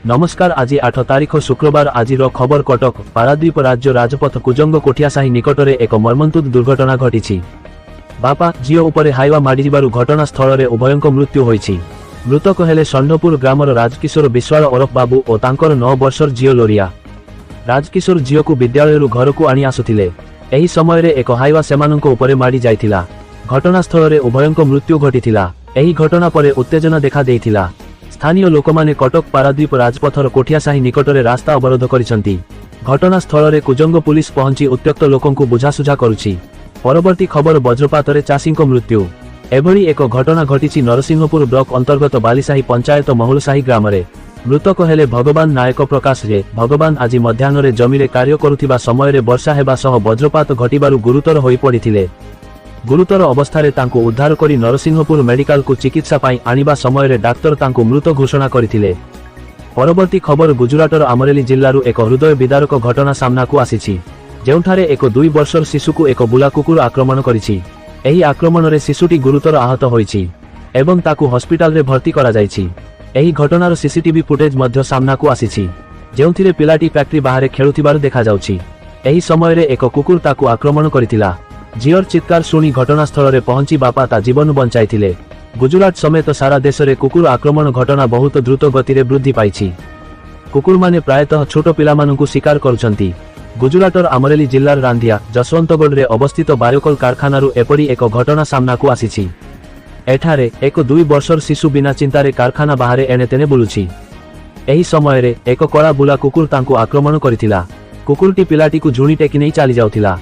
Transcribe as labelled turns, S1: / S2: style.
S1: ନମସ୍କାର, ଆଜି 8 ତାରିଖ ଶୁକ୍ରବାର। ଆଜିର ଖବର କଟକ ପାରାଦ୍ୱୀପ ରାଜ୍ୟ ରାଜପଥ କୁଜଙ୍ଗ କୋଠିଆସାହି ନିକଟରେ ଏକ ମର୍ମନ୍ତୁଦ ଦୁର୍ଘଟଣା ଘଟିଛି। ବାପା ଝିଅ ଉପରେ ହାଇୱା ମାଡ଼ିଯିବାରୁ ଘଟଣାସ୍ଥଳରେ ଉଭୟଙ୍କ ମୃତ୍ୟୁ ହୋଇଛି। ମୃତକ ହେଲେ ଷଣ୍ଢପୁର ଗ୍ରାମର ରାଜକିଶୋର ବିଶ୍ୱାଳ ଓରଫ ବାବୁ ଓ ତାଙ୍କର 9 ବର୍ଷର ଝିଅ ଲୋରିଆ। ରାଜକିଶୋର ଝିଅକୁ ବିଦ୍ୟାଳୟରୁ ଘରକୁ ଆଣି ଆସୁଥିଲେ। ଏହି ସମୟରେ ଏକ ହାଇୱା ସେମାନଙ୍କ ଉପରେ ମାଡ଼ି ଯାଇଥିଲା। ଘଟଣାସ୍ଥଳରେ ଉଭୟଙ୍କ ମୃତ୍ୟୁ ଘଟିଥିଲା। ଏହି ଘଟଣା ପରେ ଉତ୍ତେଜନା ଦେଖା ଦେଇଥିଲା। ସ୍ଥାନୀୟ ଲୋକମାନେ କଟକ ପାରାଦ୍ୱୀପ ରାଜପଥର କୋଠିଆସାହି ନିକଟରେ ରାସ୍ତା ଅବରୋଧ କରିଛନ୍ତି। ଘଟଣାସ୍ଥଳରେ କୁଜଙ୍ଗ ପୁଲିସ ପହଞ୍ଚି ଉତ୍ତ୍ୟକ୍ତ ଲୋକଙ୍କୁ ବୁଝାସୁଝା କରୁଛି। ପରବର୍ତ୍ତୀ ଖବର, ବଜ୍ରପାତରେ ଚାଷୀଙ୍କ ମୃତ୍ୟୁ। ଏଭଳି ଏକ ଘଟଣା ଘଟିଛି ନରସିଂହପୁର ବ୍ଲକ ଅନ୍ତର୍ଗତ ବାଲିସାହି ପଞ୍ଚାୟତ ମହୁଳସାହି ଗ୍ରାମରେ। ମୃତକ ହେଲେ ଭଗବାନ ନାୟକ। ପ୍ରକାଶ ଯେ ଭଗବାନ ଆଜି ମଧ୍ୟାହ୍ନରେ ଜମିରେ କାର୍ଯ୍ୟ କରୁଥିବା ସମୟରେ ବର୍ଷା ହେବା ସହ ବଜ୍ରପାତ ଘଟିବାରୁ ଗୁରୁତର ହୋଇପଡ଼ିଥିଲେ। ଗୁରୁତର ଅବସ୍ଥାରେ ତାଙ୍କୁ ଉଦ୍ଧାର କରି ନରସିଂହପୁର ମେଡିକାଲକୁ ଚିକିତ୍ସା ପାଇଁ ଆଣିବା ସମୟରେ ଡାକ୍ତର ତାଙ୍କୁ ମୃତ ଘୋଷଣା କରିଥିଲେ। ପରବର୍ତ୍ତୀ ଖବର, ଗୁଜୁରାଟର ଆମରେଲି ଜିଲ୍ଲାରୁ ଏକ ହୃଦୟ ବିଦାରକ ଘଟଣା ସାମ୍ନାକୁ ଆସିଛି, ଯେଉଁଠାରେ ଏକ 2 ବର୍ଷର ଶିଶୁକୁ ଏକ ବୁଲା କୁକୁର ଆକ୍ରମଣ କରିଛି। ଏହି ଆକ୍ରମଣରେ ଶିଶୁଟି ଗୁରୁତର ଆହତ ହୋଇଛି ଏବଂ ତାକୁ ହସ୍ପିଟାଲରେ ଭର୍ତ୍ତି କରାଯାଇଛି। ଏହି ଘଟଣାର ସିସିଟିଭି ଫୁଟେଜ ମଧ୍ୟ ସାମ୍ନାକୁ ଆସିଛି, ଯେଉଁଥିରେ ପିଲାଟି ଫ୍ୟାକ୍ଟ୍ରି ବାହାରେ ଖେଳୁଥିବାର ଦେଖାଯାଉଛି। ଏହି ସମୟରେ ଏକ କୁକୁର ତାକୁ ଆକ୍ରମଣ କରିଥିଲା। ଝିଅର ଚିତ୍କାର ଶୁଣି ଘଟଣାସ୍ଥଳରେ ପହଞ୍ଚି ବାପା ତା ଜୀବନ ବଞ୍ଚାଇଥିଲେ। ଗୁଜୁରାଟ ସମେତ ସାରା ଦେଶରେ କୁକୁର ଆକ୍ରମଣ ଘଟଣା ବହୁତ ଦ୍ରୁତ ଗତିରେ ବୃଦ୍ଧି ପାଇଛି। କୁକୁରମାନେ ପ୍ରାୟତଃ ଛୋଟ ପିଲାମାନଙ୍କୁ ଶିକାର କରୁଛନ୍ତି। ଗୁଜୁରାଟର ଆମରେଲି ଜିଲ୍ଲାର ରାନ୍ଧିଆ ଯଶୱନ୍ତଗଡ଼ରେ ଅବସ୍ଥିତ ବାୟୋକଲ କାରଖାନାରୁ ଏପରି ଏକ ଘଟଣା ସାମ୍ନାକୁ ଆସିଛି। ଏଠାରେ ଏକ 2 ବର୍ଷର ଶିଶୁ ବିନା ଚିନ୍ତାରେ କାରଖାନା ବାହାରେ ଏଣେତେଣେ ବୁଲୁଛି। ଏହି ସମୟରେ ଏକ କଳା ବୁଲା କୁକୁର ତାଙ୍କୁ ଆକ୍ରମଣ କରିଥିଲା। କୁକୁରଟି ପିଲାଟିକୁ ଝୁଣି ଟେକି ନେଇ ଚାଲିଯାଉଥିଲା।